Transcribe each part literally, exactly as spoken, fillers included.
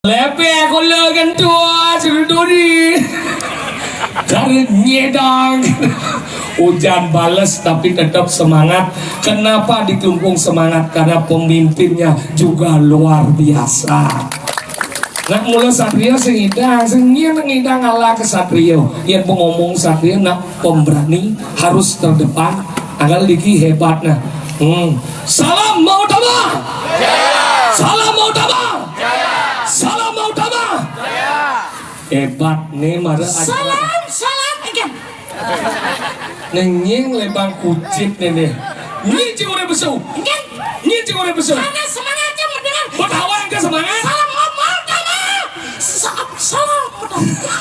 Lepek aku le kentua, suruh duri. Cari nyedang. Hujan bales tapi tetap semangat. Kenapa di Klungkung semangat? Karena pemimpinnya juga luar biasa. Nak mula satria sing ngidang, sing nyén ngidang ala ke satria. Yén pengomong satria nak pemberani harus terdepan. Anggal diki hebat nah. Hmm. Salam mau tambah. Salam mau tambah. Salam mau tambah. Hebat nih mara. Salam, salam, engken. Nenging lebang kucit nih nih. Nyi cing urip besu. Engken. Nyi cing urip besu. Karena semangatnya mendengar. Buat hawa yang ke semangat. Salam mau tambah. Sa-, salam mau tambah.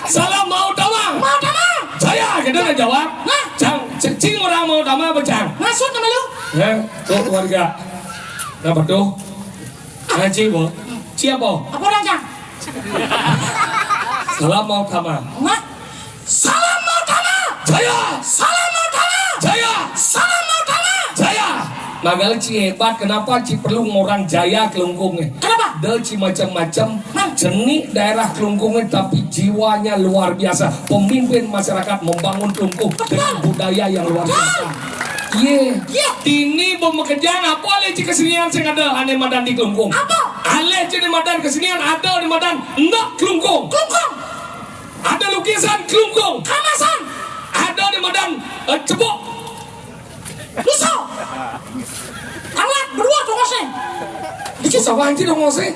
Salam mau tambah. Mau tambah. Saya kita nggak jawab. Nah. Cang, cing, cing orang mau tambah apa cang? Maksud nama lu? Ya, tuh warga. Nah, betul. Ngaji, Bu. Siapa? Apa orang, Cang? Salam mau tambah. Enggak. Salam mau tambah. Jaya. Salam mau tambah. Jaya. Salam mau tambah. Jaya. Magal ci hebat, kenapa ci perlu ngorang jaya Klungkungnya? Kenapa? Ada ci macam-macam jenik daerah Klungkungnya, tapi jiwanya luar biasa. Pemimpin masyarakat membangun Klungkung dengan budaya yang luar biasa. Iya. Iya. Dini bemekejan apa alih ci kesenian sing ada ané madan di Klungkung? Apa? Alih ci madan kesenian ada di madan Endek Klungkung. Klungkung. Ada lukisan Klungkung. Kamasan. Ada di madan, eh, cebok. Lusa. Alat berdua dong ngoseng. Dikit. Susah banget dong ngoseng.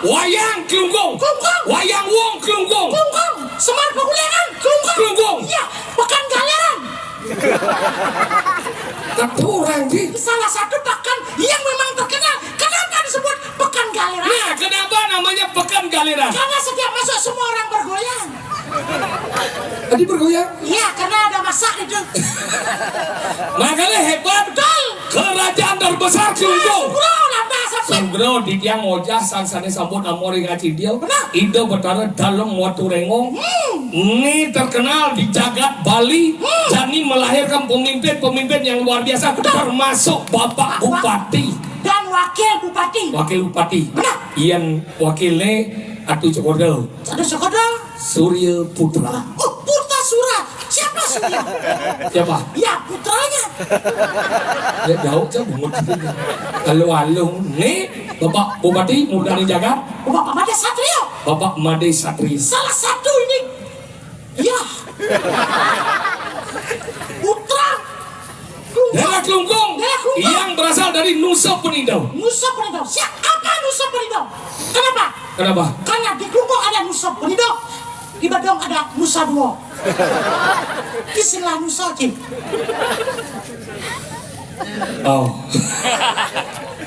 Wayang Klungkung. Klungkung. Wayang Wong Klungkung. Klungkung. Semar Pagulingan. Klungkung. Klungkung. Iya. Pekan Galeran. Keturang, Ji. Salah satu pekan yang memang terkenal. Kenapa disebut Pekan Galeran? Nah, kenapa namanya Pekan Galeran? Karena setiap masuk semua orang bergoyang. Tadi bergoyang? Iya, karena ada masak itu. Makanya hebat. Betul. Kerajaan terbesar Klungkung. Sugro, lantas, sampai. Sugro di tiang ngojah sang sané sambut amor ing acidil. Benar. Ida Betara Dalem Watu Rengong. Hmm. Ini terkenal di jagat Bali. Hmm. Jani melahirkan pemimpin-pemimpin yang luar biasa, betul, termasuk Bapak Bupati. Dan Wakil Bupati. Wakil Bupati. Benar. Yén wakilé Atu Cokodel. Atu Cokodel. Surya Putra. Oh, Putra Sura. Siapa Surya? Siapa? Ya, putranya. Ya, jauh, jauh banget. Halo, halo. Nih, Bapak Bupati, muda nih jaga. Bapak Made Satrio. Bapak Made Satrio. Salah satu ini. Ya. Putra Klungkung. Daerah Klungkung. Daerah Klungkung. Yang berasal dari Nusa Penida. Nusa Penida. Siapa Nusa Penida? Kenapa? Kenapa? Karena di Klungkung ada Nusa Penida, di Badung ada Nusa Dua. Istilah Nusa, Cing. Oh.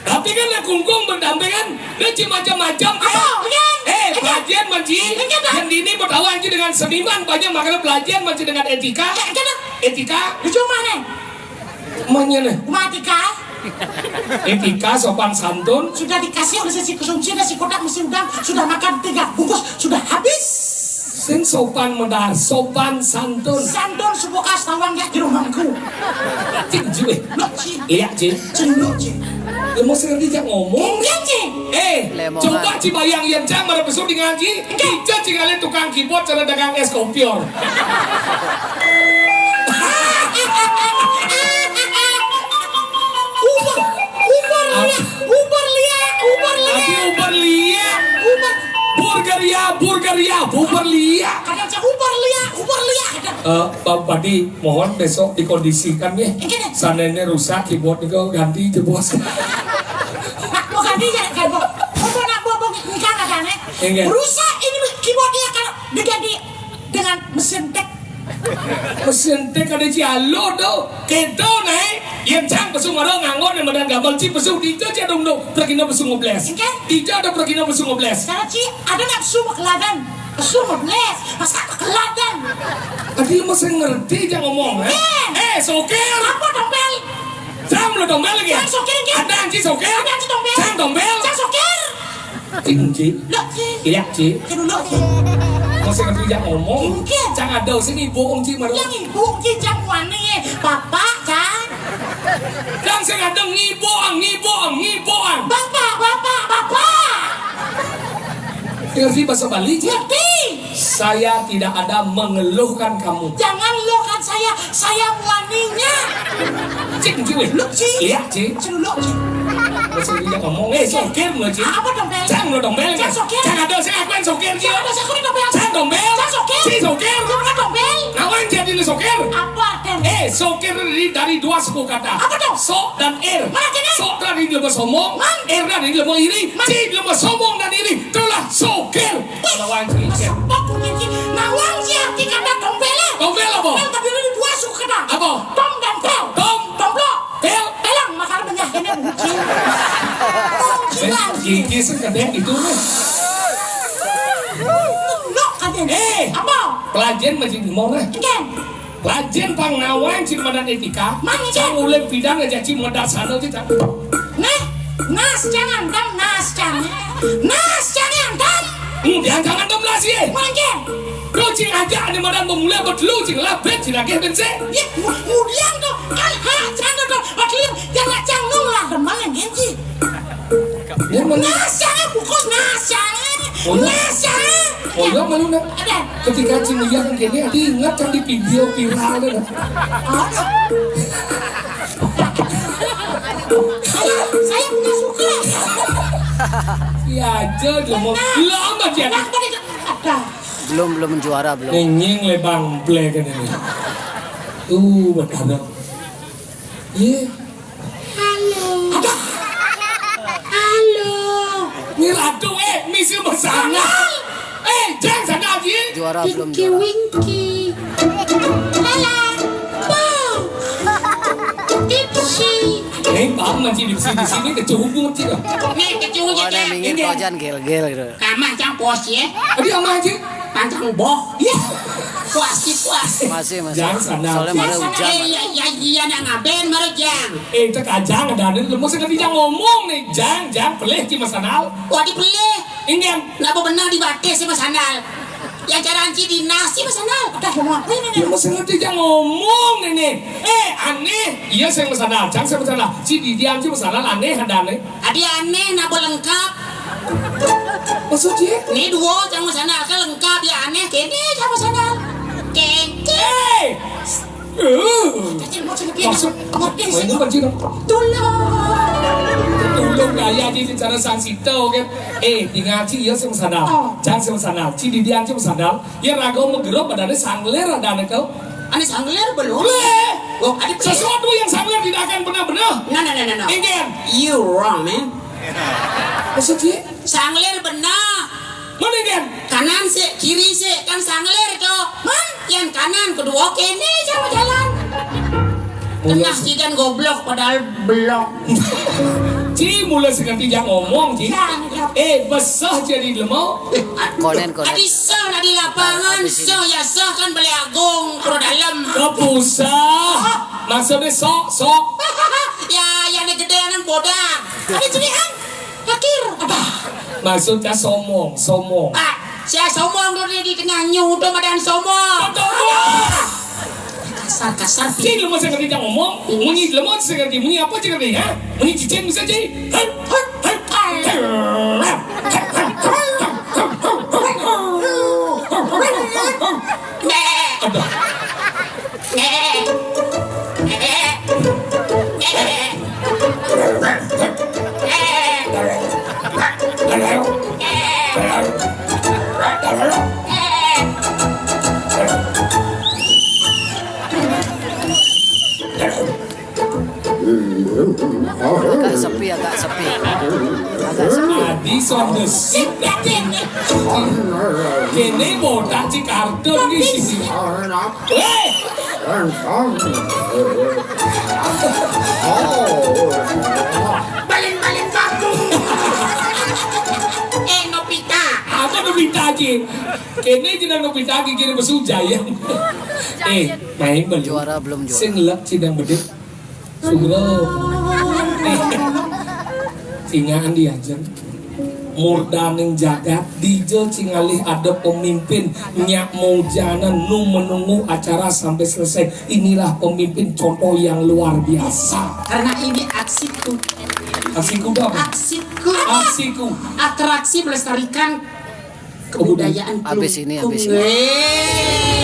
Tapi kan nak Klungkung berdampingan, dia ci macam-macam. Ayo, iya. Eh, iya. Pelajian manci. Iya, dah. Yang dini bertawa anci dengan seniman banyak, makanya pelajian manci dengan etika. Iya, iya, dah. Etika. Di rumah nih. Manya nih. Rumah etika. Etika, sopan santun. Sudah dikasih oleh sisi konsumsi nasi kotak, mesi udang, sudah makan tiga bungkus, sudah habis. Sing sopan medar, sopan santun. Santun sebuah kas tawang ya di rumahku. Cing, Ji, eh. Loh, Ci. Lihat, Ci. Cenduk, Ci. Lu mesti ngerti jak ngomong. Iya, Ci. Eh, coba Ci bayang, yén cang mara besuk di ngaji. Enggak. Ica Ci ngalih tukang keyboard, cara dagang es kopior. Uber, uber liak, uber liak, uber liak. Tadi uber liak. Uber. Burgeria, burgeria, uber liak. Ada cak uber liak, uber liak. Ada. Eh, Pak Bupati, mohon besok dikondisikan ya. Iya, iya. Sananya rusak keyboard nih, kau ganti aja, Bos. Nak mau ganti ya, kan, Bos. Mau, mau, nak mau, mau nikah, kan, eh? Iya. Rusak ini keyboardnya kalau diganti dengan mesin tek. Mesin tek ada ci alo tuh. Kéto naé, yén cang pesu mara nganggo né medan gabel ci pesu dija ci dong dong. Prekina pesu ngeblés. Engké? Dija ada prekina pesu ngeblés. Cara ci ada nak pesu makeladan. Pesu ngeblés. Masa makeladan? Tadi mesti ngerti aja ngomong, eh? Iya. Eh, sokir. Apa tompel? Cang lo tompel lagi. Cang sokir, engké? Ada anci sokir. Ada anci tompel. Cang tompel. Cang sokir. Cing, Ci. Loh, Ci. Iya, Ci. Ci dulu, Ci. Masih ngerti jak ngomong? Mungkin. Cang ada sing ibu Ong Ci mara. Yang ibu Ong Ci cang wani. Bapak, Cang. Cang sing ada ngibu, ngibu, ngibu. Bapak, bapak, bapak. Ngerti bahasa Bali, Ci? Ngerti. Saya tidak ada mengeluhkan kamu. Jangan luhkan saya, saya beraninya. Cik, Ci, weh. Luk, Ci. Iya, Ci. Ci, luk, Ci. Masih dia ngomong, eh, sokir lo, Ci. Apa dompel? Cang lo dompel, Cang sokir. Cang ada, saya akuin sokir, Ci. Cang ada, saya akuin dompel. Cang dompel. Cang sokir. Ci sokir. Cang dompel. Ngawan jadi lo sokir. Apa artinya? Eh, sokir dari, dari dua suku kata. Apa tuh? Sok dan ir. Mana kene? Sok dari lembah somong, man. Ir dari lembah iri. Man. Ci lembah somong dan iri. Itulah sokir. Wih. Lawan Ci. Sebab punya Ci. Nawang Ci arti kata dompel. Dompel apa? Yang tadi ada dua suku kata. Apa? Tom dan pel. Tom. Tomplok. Pel. Pelang, makar banyak ini bucin. Bucin lagi. Gigi sekedek itu. Nok katanya. Eh. Apa? Pelajaran masih di mana? Ikan. Lajeng pang nawang cing madan etika, Mang Cang. Cang ulih bidang aja cing medal sana cing, Cang. Nah, nas jangan dam, nas jangan. Nas jangan dam. Kemudian jangan dam lah sih. Mang Cang. Kau cing aja ane madan memulai bedelu cing labet cing lagi bense. Ya, kemudian tuh, kan hak jangan tuh, bedelu yang nggak canggung lah, demen yang ngenji. Dia mana? Nasang, bukan nasang. Oh, iya. Nasang. Oh, iya, malu, nak. Ada. Ketika Cing Uyah kan kayaknya, dia ingat kan di video viral tuh, nak. Ada. Saya, saya punya suka. Iya aja, dia mau. Nah. Lama dia. Nah, tadi ada. Belum, belum juara, belum. Ngenying lebang ble kan ini. Tuh, berkadang. Iya. Halo. Halo. Ni ratu, eh, misi bersama. Eh, jangan sana lagi. Juara belum Tinky juara. Winky. Lala. Pong. Tipsy. Eh, paham masih di sini, di sini kecubung sih, kok. Nih, kecubung. Wah, aja. Yang minggir. Ini. Kojan gel-gel gitu. Kamah cang pos ya. Tadi sama aja. Pancang boh. Iya. Puas, ki puas. Masih, masih. Jang sana. Soalnya mana hujan. Eh, iya, iya, iya, nang ngaben, mara jang. Eh, cek aja ngedanin, lu mesti ngerti jang ngomong nih, jang, jang, pelih, ki masanal. Wah, dipelih. Ini yang. Napa benar dibatis, si masanal? Yang cara anci dinas, si masanal. Udah, mau apa ini? Ya, mesti ngerti jang ngomong nih, nih. Eh, aneh. Iya, saya masanal, jang saya masanal. Si Didian, si masanal, aneh, ada aneh. Adi aneh, napa lengkap? Maksud dia? Ni dua, cang masanal, kan lengkap, ya aneh, kene, cang masanal. Kene. Eh! Eh! Maksud, maksud ini apa sih? Tulung. Tulung gaya di cara sang sito, kan? Eh, tinggal ci, iya, sing masanal. Oh. Jang sing masanal. Ci Didian, ci masanal. Ya, raga mau gerok, badannya sangler, ada aneh kau. Aneh sangler belum? Bleh! Oh, ada bleh. Sesuatu yang sangler tidak akan benar-benar. No, no, no, no, no. Ingin. You wrong, man. Maksud dia? Sangler benar. Mana kan? Kanan sih, kiri sih, kan sangler itu. Man, yang kanan kedua kene sama jalan. Oh, iya. Tengah sih kan goblok padahal belok. Ci, mula seganti jang ngomong, Ci. Jang, jang. Eh, besar jadi lemau. Konen, konen. Adi sah, adi lapangan, habis ini. Sah, ya sah kan Balai Agung, Pura Dalam. Kepusah. Maksudnya sok, sok. Ya, yang di gedean bodak. Ada cilihan. Akhir. Apa? Maksudnya somong, somong. Ah, saya somong dulu di tengah nyu, udah madan somong. Betul. Kasar, kasar. Cing, lu masih ngerti tak ngomong? Munyi lemot, saya ngerti. Munyi apa, cing ngerti, ha? Munyi cicing bisa, cing? Hei, hei, hei, hei. Aduh. Agak sepi, agak sepi. Agak sepi. Adi sound the shit. Kene botak ci kartun ni sih. Hei! Balen-balen baku. Eh, Nobita. Apa Nobita, Ci? Kene jeneng Nobita, Ci, kene besuja ya. Eh, main belum? Juara belum juara. Sing lek sidang bedit. Sugro. Eh, singaan diajar. Murdaning jagat, dija cingalih ada pemimpin nyak mojana nu menunggu acara sampai selesai. Inilah pemimpin contoh yang luar biasa. Karena ini aksiku. Aksiku apa? Aksiku. Aksiku. Atraksi melestarikan Kebudayaan Abis ini, abis ini.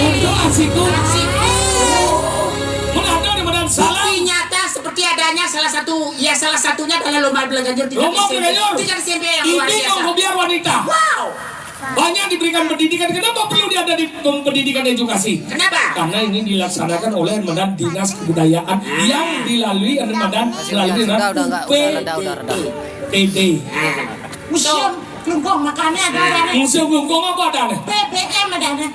Untuk asiku. Mana ada di mana salah? Bukti nyata seperti adanya salah satu, ya, salah satunya adalah lomba belajar tingkat Lomba S M P. Belajar. Tingkat S M P yang luar Ini biasa. Mau biar wanita. Wow. Banyak diberikan pendidikan. Kenapa perlu dia ada di pendidikan edukasi? Kenapa? Karena ini dilaksanakan oleh Medan Dinas Kebudayaan yang dilalui oleh Medan melalui Sudah, udah, enggak, udah reda, udah reda. P D. Nah. Museum Klungkung, makanya ada, ada nih. Museum Klungkung apa ada nih? B B M ada nih.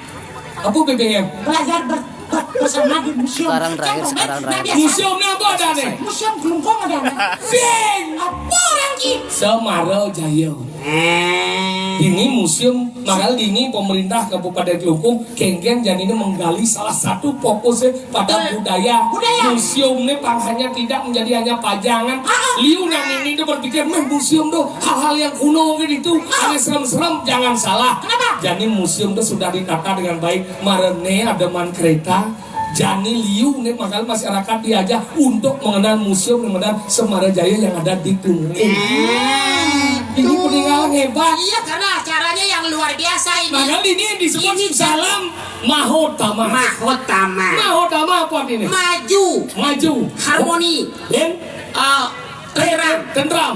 Apa B B M? Belajar ber, ber, bersama di museum. Sekarang terakhir, Kan, sekarang terakhir. Museum ni apa ada nih? Museum Klungkung ada nih. Sing. Apa orang ki? Semara Jaya. Eh. Dini museum, makal dini pemerintah Kabupaten Klungkung, kengken jani ini menggali salah satu fokusnya pada Betul. budaya. Budaya. Museum ni pang hanya tidak menjadi hanya pajangan. Ah, ah. Liu nang ini tu berpikir, "Meh, museum tu hal-hal yang kuno gitu. Ah. Ada serem-serem, jangan salah." Kenapa? Jadi museum tu sudah ditata dengan baik. Marene ada man kereta. Jani liu ni makanya masyarakat diajak untuk mengenal museum yang ada Semara Jaya yang ada di Klungkung. Nah, Ini itu. peninggalan hebat. Iya, karena acaranya yang luar biasa ini. Makanya ini yang disebut Ini salam Mahotama. Mahotama. Mahotama apa artinya? Maju. Maju. Harmoni. Dan? Eh, tentram. Tentram.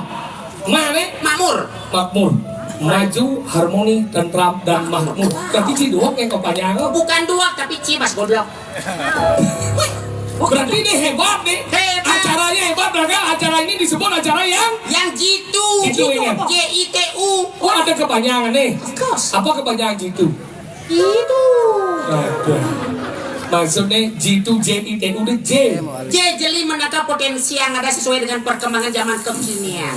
Mana? Makmur. Makmur. Maju, harmoni, tentram, dan makmur. Berarti ci duak yang kepanjangan. Bukan duak, tapi ci mas goblok. Berarti ini hebat nih. Hebat. Acaranya hebat, bahkan acara ini disebut acara yang Yang jitu. Jitu, ingat. J I T U. Oh, ada kepanjangan nih. Of course. Apa kepanjangan jitu? Itu. Aduh. Maksudnya jitu, J I T U, udah J. J jeli menangkap potensi yang ada sesuai dengan perkembangan zaman kekinian.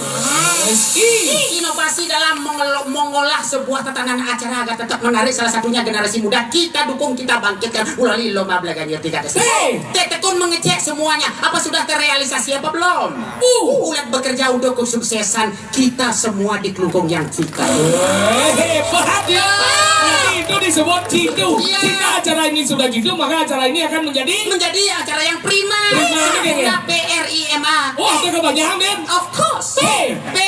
Ih. Inovasi dalam mengel- mengolah sebuah tatanan acara agar tetap menarik salah satunya generasi muda. Kita dukung, kita bangkitkan melalui lomba belajar tingkat S M P. Hei. Tetekun mengecek semuanya. Apa sudah terrealisasi apa belum? Uh. Ulat bekerja untuk kesuksesan kita semua di Klungkung yang suka. Eh, hebat ya. Jadi itu disebut jitu. Iya. Jika acara ini sudah jitu, maka acara ini akan menjadi Menjadi acara yang prima. Prima, Sempurna, ya. P R I M A. Wah, ada kepanjangan, Ben. Of course. P. P.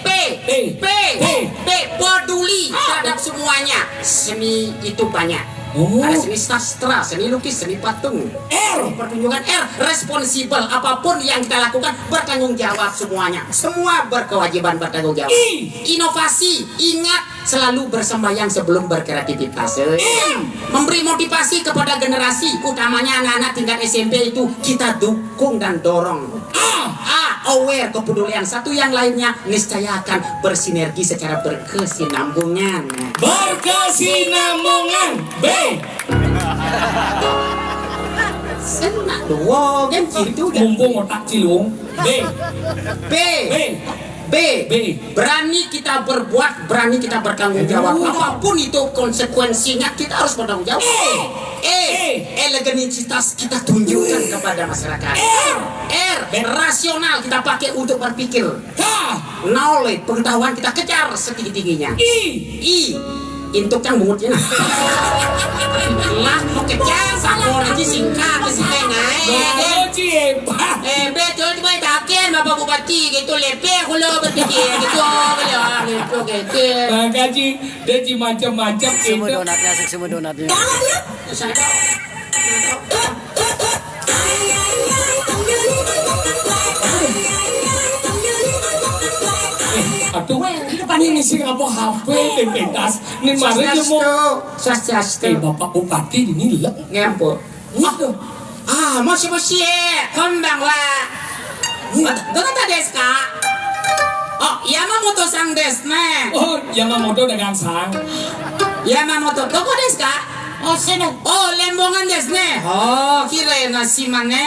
P. P. P. P. P. Peduli terhadap semuanya. Seni itu banyak. Oh. Ada seni sastra, seni lukis, seni patung. R. Pertunjukan R, responsibel. Apapun yang kita lakukan, bertanggung jawab semuanya. Semua berkewajiban bertanggung jawab. I. Inovasi, ingat selalu bersembahyang sebelum berkreativitas. M. Memberi motivasi kepada generasi, utamanya anak-anak tingkat S M P itu kita dukung dan dorong. A. A, aware, kepedulian. Satu yang lainnya niscaya akan bersinergi secara berkesinambungan. Berkesinambungan. B. Senak dua kan jitu kan. Mumpung otak cilung. B. B. B. B. B. Berani kita berbuat, berani kita bertanggung jawab. Aduh. Apapun itu konsekuensinya, kita harus bertanggung jawab. E. E. E. Elegansitas kita tunjukkan kepada masyarakat. R. R. B. Rasional kita pakai untuk berpikir. K. Knowledge, pengetahuan kita kejar setinggi-tingginya. I. I. Intuk yang bungut ya. Lah, mau kejar, sakor aja singkat, singkat naik. Baru ci hebat. Eh, betul, coba takin Bapak Bupati gitu, lepe aku lo berpikir gitu, gitu, gitu. Makasih, dia ci macam-macam Semua gitu. donatnya, asik semua donatnya. Saya Aduh, ini ngisi apa H P di pentas? Ini mari dia mau Swastiastu. Swastiastu. Eh, Bapak Bupati ini lek. Ngempo. Waduh. Ah, moshi moshi, konbanwa. Iya. Dono ta desu ka? Oh, Yamamoto sang desu ne. Oh, Yamamoto dengan sang. Yamamoto, doko desu ka? Oh, sini. Oh, Lembongan desu ne. Oh, kirei na shima ne.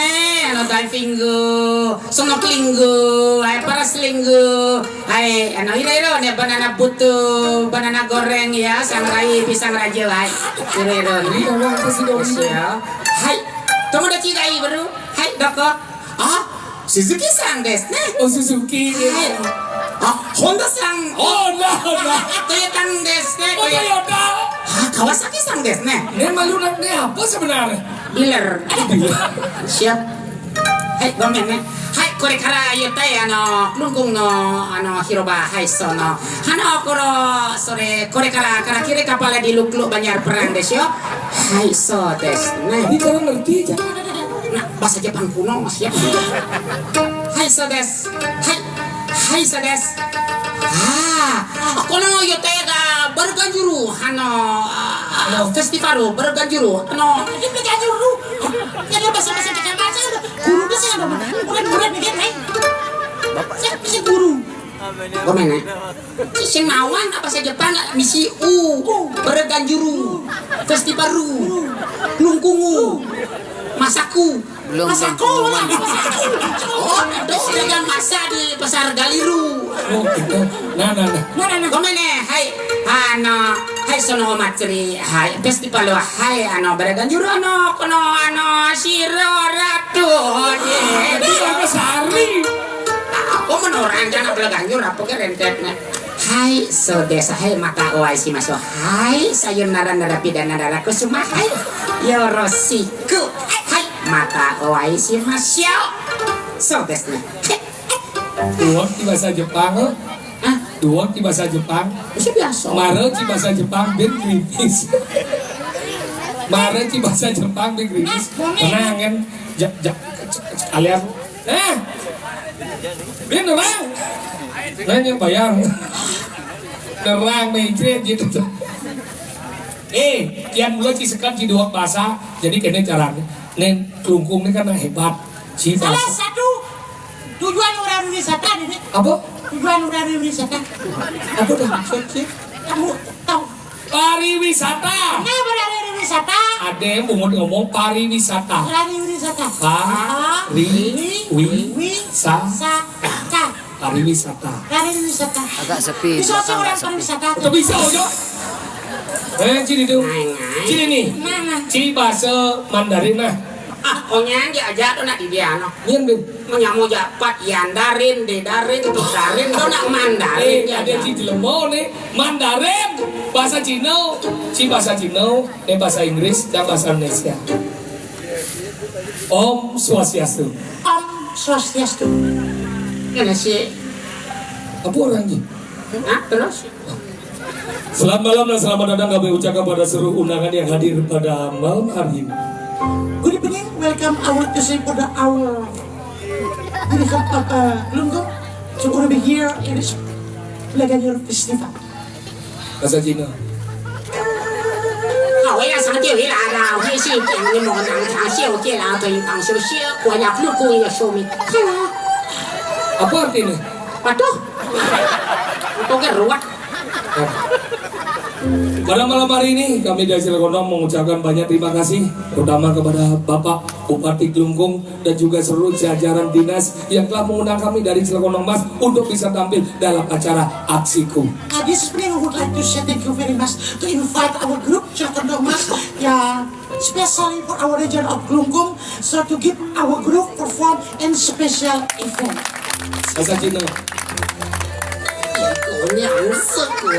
Ano, diving, snorkeling, hai, parasailing, hai, ano, iroiro ne, banana boat, banana goreng ya, sangrai, pisang raja, hai. Iroiro ne. Iya, wah, itu sih dong. Iya. Hai. Tomodachi ga i baru. Hai, doko? Ah, Suzuki sang desu ne. Oh, Suzuki. Hai. Ah, Honda sang. Honda, Honda. Toyota desu ne. Oh, Toyota. Toyota. Ah, Kawasaki sang desu ne. Ini malu nak ni apa sebenarnya? Dealer. Siap. Hai, gomen ne. Hai, これから言ったい、あの、Klungkung no, ano, hiroba, hai, so, no. Hano, koro, sore, これから, kara kiri kapala di luklu Banjar Perang desu yo. Hai, so desu. Nah, ini orang ngerti, jangan. Nah, bahasa Jepang kuno, Mas, ya. Hai, so desu. Hai. Hai, so desu. Ah, kono yote ga berganjuru, ano, ano, festival berganjuru, ano, berganjuru. Jadi bahasa, bahasa Jepang aja, guru desu, ano, murid-murid begini, hai. Saya bisa guru. Gomén, eh. Sing nawan apa saja pang misi u berganjuru festival ru nungkungu masaku. Belum, belum pengumuman. Oh, ada dagang masa di pasar Galiru. Oh, gitu. Nah, nah, nah. Gomén, eh, hai, ano, hai, sono matsuri, hai, festival, hai, ano, berganjuru, ano, kono, ano, siro ratu, di, di, Sari. Apa menorang, jangan berganjur, apa ke rentet, nah. Hai, so desu, hai, mata oai si maso. Hai, sayonara narapidana narakusuma. Hai, yoroshiku. Hai, mata oai si maso. So desu, nah. Hai. Duo di bahasa Jepang, eh? Hah? Duo di bahasa Jepang. Bisa biasa. Mare di bahasa Jepang, bin kritis. Mare di bahasa Jepang, bin kritis. Tenang, kan? Ja, ja, kalian. Eh, bin orang. Nanya bayang. Nerang, mejret gitu. Eh, yang mulai di sekat di dua bahasa, jadi kena caranya. Nen, Klungkung ini kan hebat. Salah satu tujuan urang wisata ini. Apa? Tujuan urang wisata. Apa tuh maksudnya? Kamu tahu? Pariwisata. Ini berada di wisata. Ada yang bungut ngomong pariwisata. Pariwisata. Pari, wi, sa. Pariwisata. Pariwisata. Agak sepi, bisa orang pariwisata. Itu bisa, Ojo. Eh, sini tuh. Sini nih. Nah, nah. Ci bahasa Mandarin, nah. Ah, onyang diajak tuh nak di dia, no. Nyen, Bin. Menyamo japat, yan darin, de darin, tu darin, tu nak Mandarin. Eh, ada ci jelemo nih, Mandarin, bahasa Cina, ci bahasa Cina, eh, bahasa Inggris, dan bahasa Indonesia. Om Swastiastu. Om Swastiastu. Mana sih? Apa orang ni? Hah, terus? Selamat malam dan selamat datang kami ucapkan pada seluruh undangan yang hadir pada malam hari ini. Good evening, welcome our to say pada our, welcome, uh, Klungkung. So gonna be here in this Leganyor Festival. Bahasa Cina. Kau yang sangat dia lah, lah, dia sih, dia ni mau nang tang siu dia lah, tu yang tang siu siu, kau yang Klungkung yang show me. Apa artinya? Waduh. Itu kan ruwet. Pada malam hari ini, kami dari Cilekondong mengucapkan banyak terima kasih, terutama kepada Bapak Bupati Klungkung dan juga seluruh jajaran dinas yang telah mengundang kami dari Cilekondong Mas untuk bisa tampil dalam acara Aksiku. Uh, this evening, we would like to say thank you very much to invite our group, Cilekondong Mas, yeah, especially for our region of Klungkung, so to give our group perform in special event. Bahasa Cina. 狗娘是狗，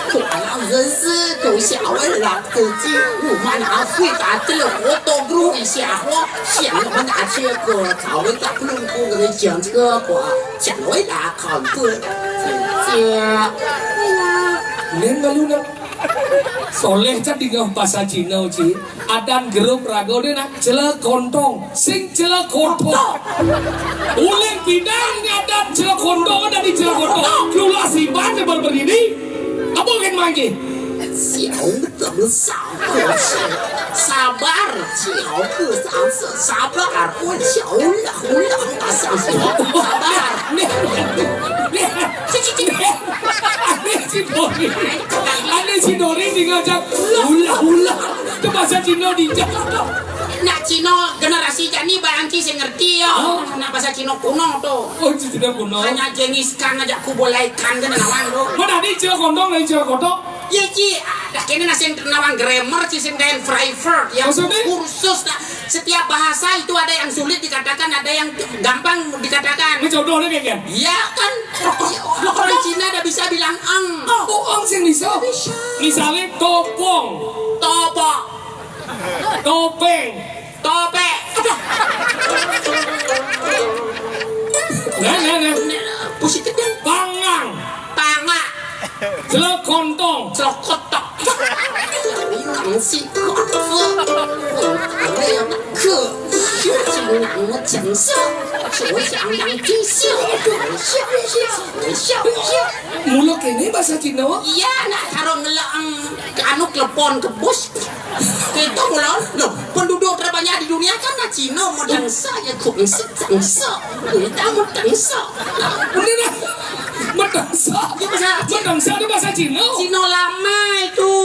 狗娘真是狗小二郎，狗鸡，我妈拿回答这个活动路一下，我想我们拿这个草莓大不隆咚给他讲这个话，讲回答考过，姐姐。Nen malu nak. Soleh kan dengan bahasa Cina, Ci. Adan grup raga ni nak Cilekondong. Sing Cilekondong. Uling bidang ngadan Cilekondong dari Cilekondong. Lula siban ni baru berdiri. Apa kan manggil? Siau betul besar. Sabar, siau besar, sabar. Oh, siau lah, ulah, asal siau. Sabar. Ni, ni, ni, ni, si Dori. Ada si Dori tinggal cak. Ulah, ulah. Itu bahasa Cina di Nak Cina generasi jani barang ci sing ngerti ya. Oh. Nak bahasa Cina kuno tu. Oh, Cina kuno. Hanya Genghis Khan aja ku boleh kan kena nawang tu. Mana ada Cina kondong dan Cina kotok? Ya, Ci, dah kini nasi nawang grammar ci sing dan Frankfurt ya. Maksudnya? Kursus dah. Setiap bahasa itu ada yang sulit dikatakan, ada yang gampang dikatakan. Ini contohnya kayak gini. Iya kan? Orang Cina dah bisa bilang ang. Oh, ang sing bisa. Bisa. Misalnya topong. Topok. Topeng. Topek. Nah, nah, nah. Positif kan? Pangang. Pangak. Celekontong. Celokotok. Bilang si kok. Ada yang ke. Siapa yang mau jengso? Siapa yang mau jengso? Siapa yang mau jengso? Mula kene bahasa Cina? Iya, nak taruh ngelak anu telepon ke bos. Kita mula, loh, penduduk terbanyak di dunia kan nak Cina, mau dangsa ya kok ngesek dangsa. Kita mau dangsa. Bener dah. Medangsa. Itu bahasa Cina. Medangsa itu bahasa Cina. Cina lama itu.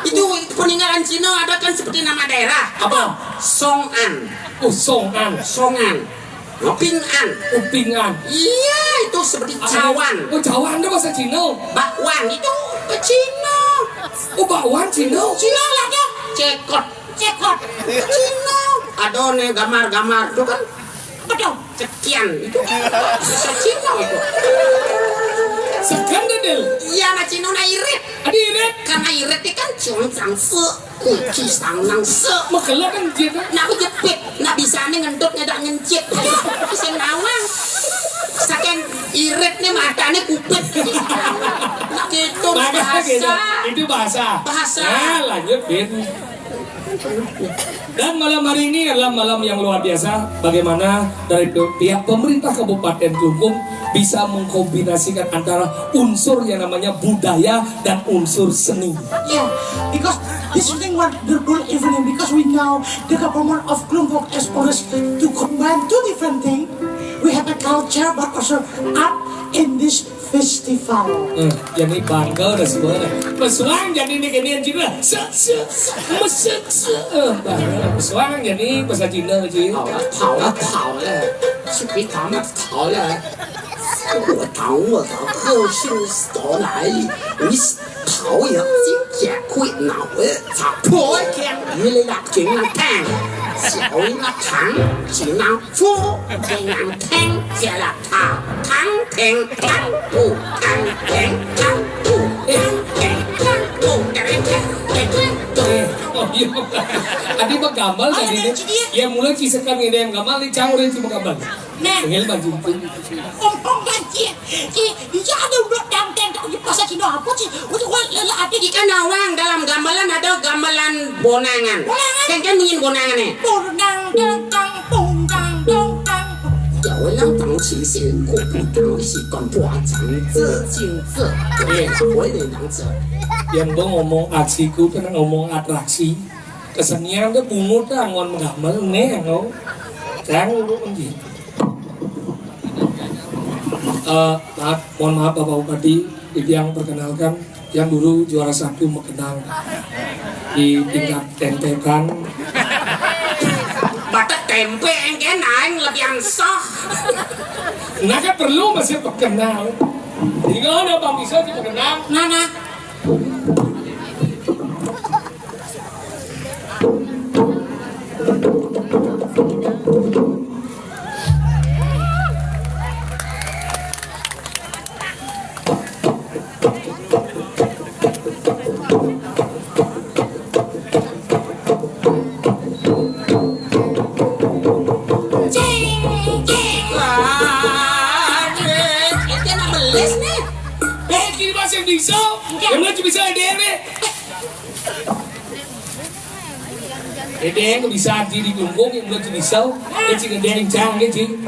Itu peninggalan Cina ada kan seperti nama daerah. Apa? Songan. Oh, Songan. Songan. Pingan. Oh, pingan. Iya, itu seperti cawan. Oh, cawan itu bahasa Cina. Bakwan itu ke Cina. Oh, bakwan Cina. Cina lah dia. Cekot. Cekot. Cina. Ada nih gambar-gambar tuh kan. Apa tuh? Cekian itu. Bahasa Cina itu. Segan deh, Del. Iya, nah Cina nah irit. Ada irit. Karena irit itu kan cium sangse. Kuci sang nang se. Makanya kan dia kan. Nak jepit, nak bisa nih ngendut ngedak ngencit. Sing nawang. Saking irit nih matanya kupit. Nak gitu. Makanya gitu. Bahasa. Itu bahasa. Bahasa. Nah, lanjut, Bin. Dan malam hari ini adalah malam yang luar biasa. Bagaimana dari pihak pemerintah Kabupaten Klungkung bisa mengkombinasikan antara unsur yang namanya budaya dan unsur seni. Yeah, because this is the wonderful evening because we know the government of Klungkung has promised to combine two different things. We have a culture but also art in this festival. Eh, jadi bangga dah semua dah. Pesuang jadi ni kena juga. Se se se mesek se. Eh, bangga. Pesuang jadi bahasa Cina je. 好了，跑了，跑了，是被他们跑了。我当我的个性是到哪里？你是讨厌金钱亏脑子，咋破天？你来了金了看，小人了看，只能做，只能听见了。 Adi mah gambel tadi nih. Ya mula cisekan ngedem gambel nih caur itu mah gambel. Nah. Tengil baju pun. Ngomong lagi. Iya ada udah dangdang tak di pasar Cina apa sih? Udah gua lelah ada. Ikan nawang dalam gamelan ada gamelan bonangan. Bonangan. Kan kan dingin bonangan nih. Bonang dangdang bonang dangdang. 有人当起先，我不当起，干破长子金子，我也会能当子。 Yang gua ngomong aksiku tuh ngomong atraksi. Kesenian tuh bungut lah ngon gamel nih lo. Jangan lu gitu. Eh, maaf, mohon maaf Bapak Bupati, Ibu yang perkenalkan, yang dulu juara satu mekenang di tingkat tentekan. Batak tempe engken aing lebih ansah. Nah kan perlu masih pekenal. Tinggal ada Bang Bisa di pekenal. Nah, nah. Wah, ente nak beles nih. Eh, kiri masih bisa. Yang mana bisa ada nih. Ede yang bisa di dukung yang belum bisa. Ede yang cang ede.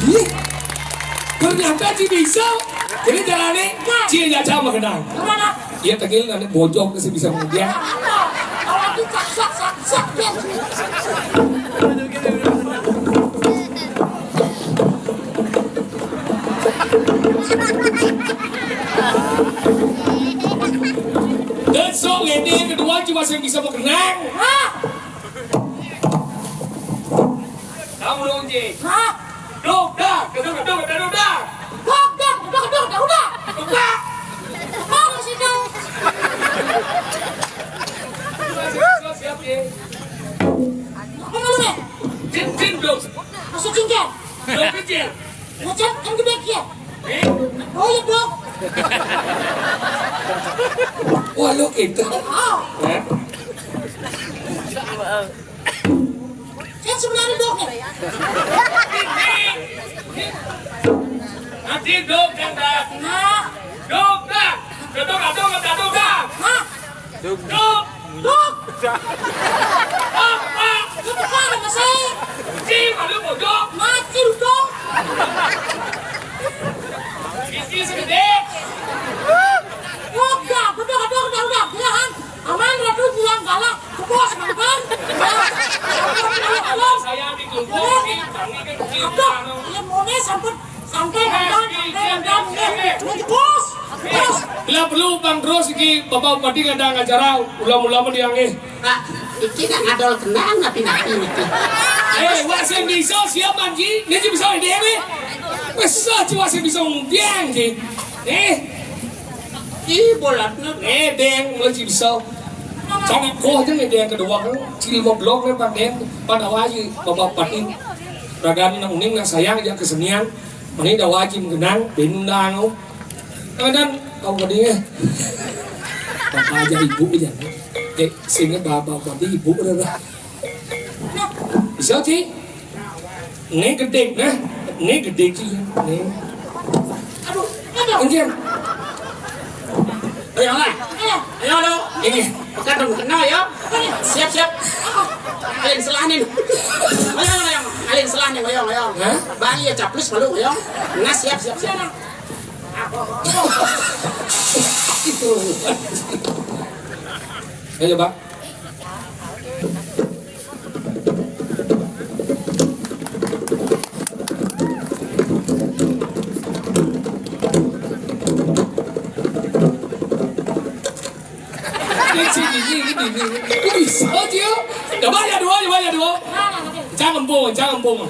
Ih, ternyata Ci bisa. Jadi jalannya Ci aja sama kenal. Iya tegil nanti bojok ke si bisa kemudian. Dan song ini yang kedua cuma saya bisa mengenang. Kamu dong, Ji. Hah? Dok, dah, dok, dok, dok, dok, dah. Dok, dok, dok, dok, dok, udah. Dok, dah. Apa malu, Bang? Jin, jin, dok. Masuk jin, kan? Dok kecil. Macam kan gede kia. Eh? Oh, iya, dok. Wah, lu gitu. Oh. Eh? Saya sebenarnya dok, ya. Nanti dok yang dah. Nah. Dok dah. Dok, dok, dok, dok, dok. Hah? Dok. Dok. Dok, Pak. Lu bukan sama saya. Si, malu mau dok. Mati lu, dok. Isi segede. Dok, dah. Udah, udah, udah, udah. Bilang, aman, Ratu bilang galak. Bos, makan. Saya ditunggu. Aduh, ya, mau nih, sampai Santai, santai, santai, santai. Bos, bos. Bila perlu Bang Terus iki Bapak Bupati ngadaang acara ulam-ulam dia nggih. Pak, iki nak ngadol kendang napi-napi niki. Eh, wak sing bisa siap manji, niki bisa dhewe. Wis aja wak sing bisa ngundang nggih. Eh, Ih, bolatna. Eh, Deng, mulai ci bisa. Cari koh aja nih, Deng, kedua kan. Cil mau blok nih, Pak Deng. Pada wajib, Bapak Patin. Ragan nang uning nang sayang aja kesenian. Mani dah wajib kenang, benundang. Kadang kau pedih ya. Bapak aja ibu aja. Eh, sehingga bapak pedih ibu udah dah. Bisa, Ci? Ini gede, nah. Ini gede, Ci. Ini. Aduh, aduh. Anjir. Ayo, lah. Ayo, ayo. Ini. Pekat dong, kena ya. Siap, siap. Alin selanin. Ayo, ayo. Alin selanin, ayo, ayo. Hah? Bang, iya, caplus malu, ayo. Nah, siap, siap, siap. Itu. Ayo, Bang. Ini, ini, ini, ini. Kok bisa, Cil? Coba ya dua, coba ya dua. Jangan empung, jangan empung.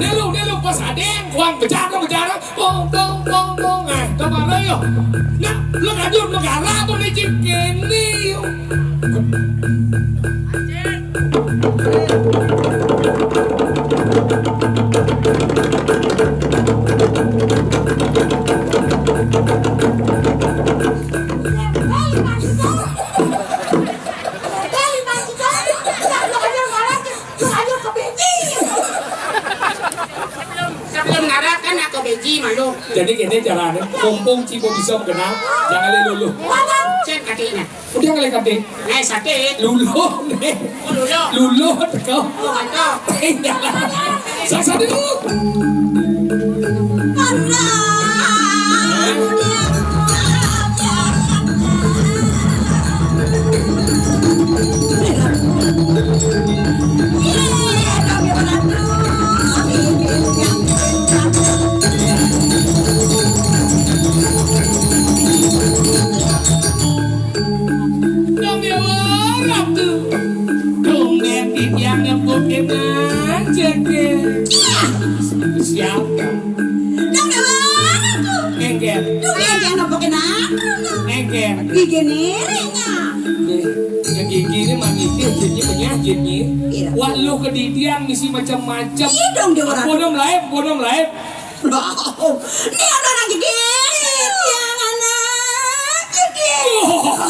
Nelu, nelu, pas ada yang kuang bejaga, bejaga, pong, pong, pong, pong, eh, kemana yo? Nah, lu kajur negara tuh licin kene yo. Sebelum ngarap kan aku beji malu. Jadi gini caranya, mumpung Cibo bisa mengenal, jangan lulu. Cen kakinya. Udah kali kate. Ngai sate. Lulu nih. Oh, lulu. Lulu teko. Oh, mantap. Iya. Sasa dulu. Dong Dewa Ratu. Dong Dewi yang ngebut enak jaga. Siapa? Dong Dewa Ratu. Engger. Dong Dewi yang ngebut enak. Engger. Gigi nirinya. Nih, yang gigi ini mah gigi, gigi penyakit nih. Iya. Wah, lu kedidian misi macam-macam. Iya dong, Dewa Ratu. Bonom laep, bonom laep. Wow. Ini ada orang gigit. Yang anak gigit. Oh.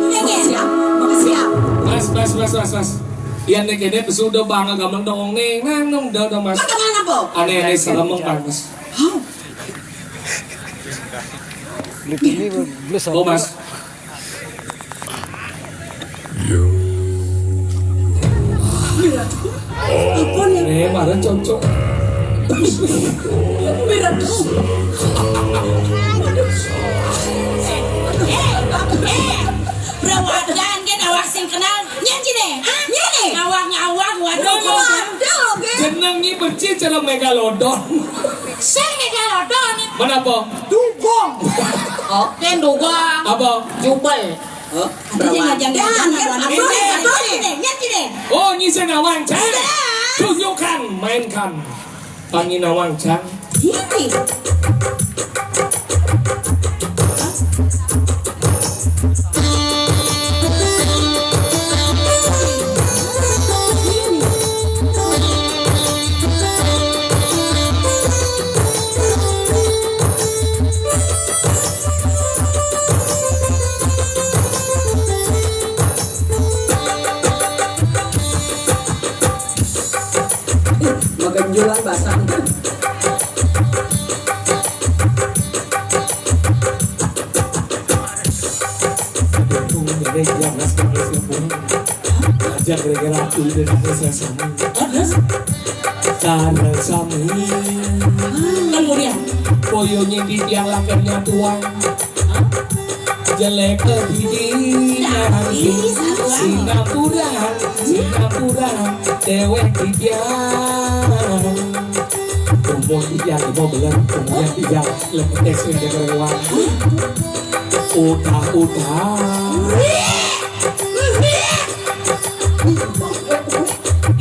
Ini siap. Siap. Mas, mas, mas, mas, mas. Yang nek ini pesudah bangga gamen dong nih. Nang dong, udah, udah, mas. Mas kemana, Bu? Aneh-aneh serem, Bang, mas. Hah? Beli, beli, beli. Oh, mas. Ampun ya. Eh, marah cocok. Berat. Eh, eh, Brawadan kan awak sing kenal. Nyen sini. Ah, nyen nih. Ngawang-ngawang, waduh. Waduh, oke. Jeneng ni percis cara megalodon. Sing megalodon. Mana apa? Dugong. Oh, kan dugong. Apa? Jubel. Hah? Jangan, jangan, jangan. Nyen sini, nyen sini. Oh, nyi sing ngawang, cek. Iya. Tunjukkan, mainkan. Panginawang, Cang. Sini. Makan jualan basah. Aduh, ini jam sebelas pulang. Aja gara-gara aku udah nangis yang sama. Karena sami. Kemudian. Koyonye di tiang lakernya tuang. Jelek kedidi nanti. Singapura, Singapura, dewek di tiang. Umur tiga, lima belas, umur tiga, lebih tes yang dengar uang. Udah, udah.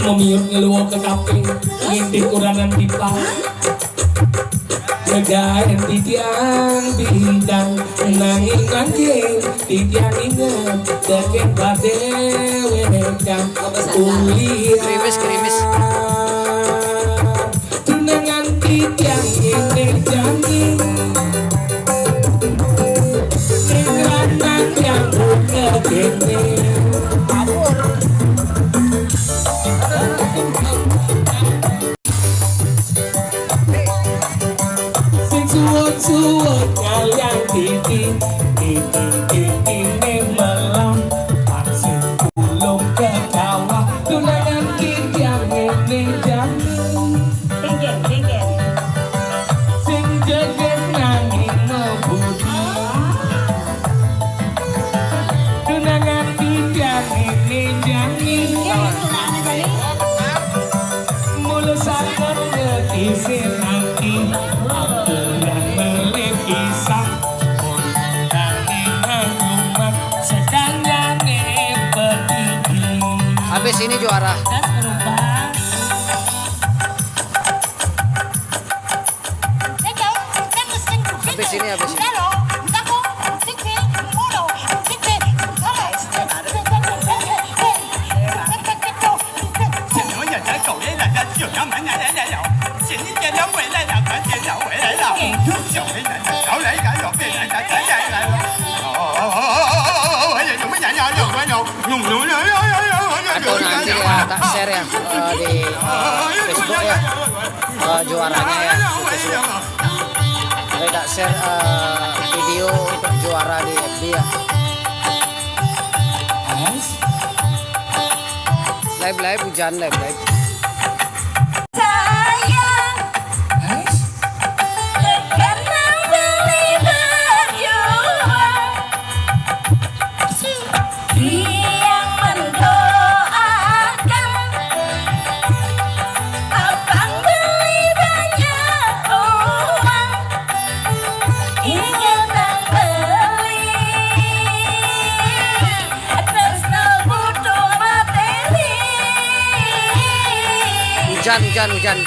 Memiut ngeluo ke kaping, ngintip kuranan pipa. Legaen titiang bidang, nanging mangkin titiang inget, deken padewekan. Kuliah. Gerimis, gerimis. Tunangan titiang ini jani. Ing lanang yang buka kene. Sing suwun-suwun kalian titi, titi, titi ne melam. Sing ulung ke kawah, tunangan titiang ini jani. Sing jeget nanging mebudi. Tunangan titiang ini jani. Mula sanget ngetisin ati. Aturan melih pisang. Nanging rumah sedangane petiki. Habis ini juara. Habis ini, habis ini. Atau nanti ya, tak share ya, eh, di Facebook ya, eh, juaranya ya, di Facebook. Nanti tak share, eh, video untuk juara di F B ya. Live, live, hujan, live, live. Sayang, karena beli berjuang. Tiang mendoakan abang beli banyak uang. Ingetan beli tresno butuh materi. Hujan, hujan, hujan.